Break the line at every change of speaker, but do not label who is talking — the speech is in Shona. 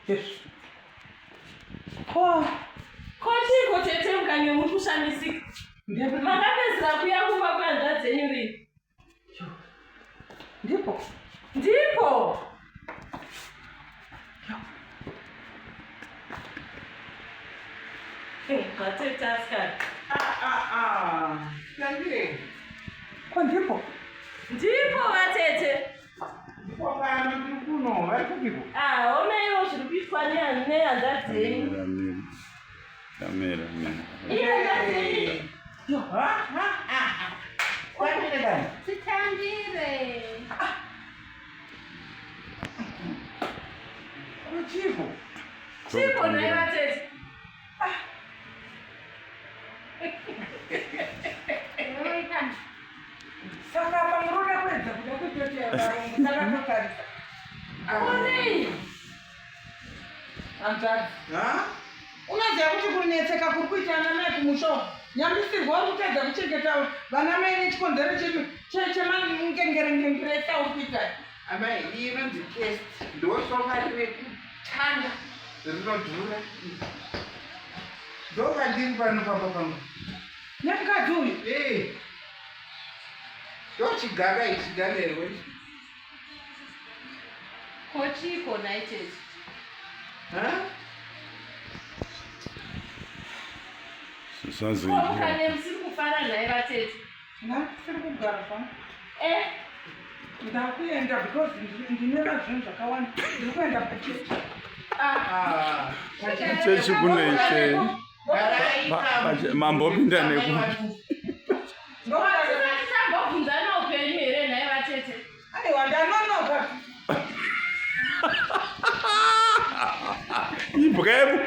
Yes. Ko
Ko chiiko tete mukanye muri kushamisika? Makapedzera kuya kumba kwehanzvadzi dzenyu rini?
Ndipo.
Ndipo. Vatete asikana.
Ah ah ah.
Tandire.
Ko ndipo.
Ndipo vatete.
Ndipo pano ndiri kuno vari kupiko?
Ah, onaiwo zviri kuitwa nehanzvadzi dzenyu.
Kamera, mira.
Iye hanzvadzi yenyu.
Yo.
Ha ha ha. Tandire kani.
Titambire.
Ko chipo.
Chipo nhai vatete.
Saka apa muroda kuedza kuda kutoteya varungu takatotarisa.
Onei.
Hanzvadzi.
Ha?
Unoziva kuti kunetseka kuri kuita ana mai kumusha uku. Nyambisirwa uri kutadza kuchengeta vana mai nechikonzero chemangengerengengeresa uri kuita.
Amai, iyi inonzi test. Ndosofa rekutanga rinodhura. Ndopandiri pano pamba pangu.
Nemukadzi uyu.
Eh. Ndochigaba ichi gamerwe.
Ko chiiko nhai tete?
Ha?
Ko
Zvazoita.
mukanye musiri kufara nhai vatete.
Ndasiri kugara pano.
Eh,
Ndakuenda because ndine zvinhu zvakawanda. Ndiri kuenda pachechi.
Ah.
Chechi kunoitei?
Garai ipapo.
Mambopinda nekupi?
tisati tambobvunzana upenyu here nhai vatete?
Aiwa ndanonoka.
Ibwebo.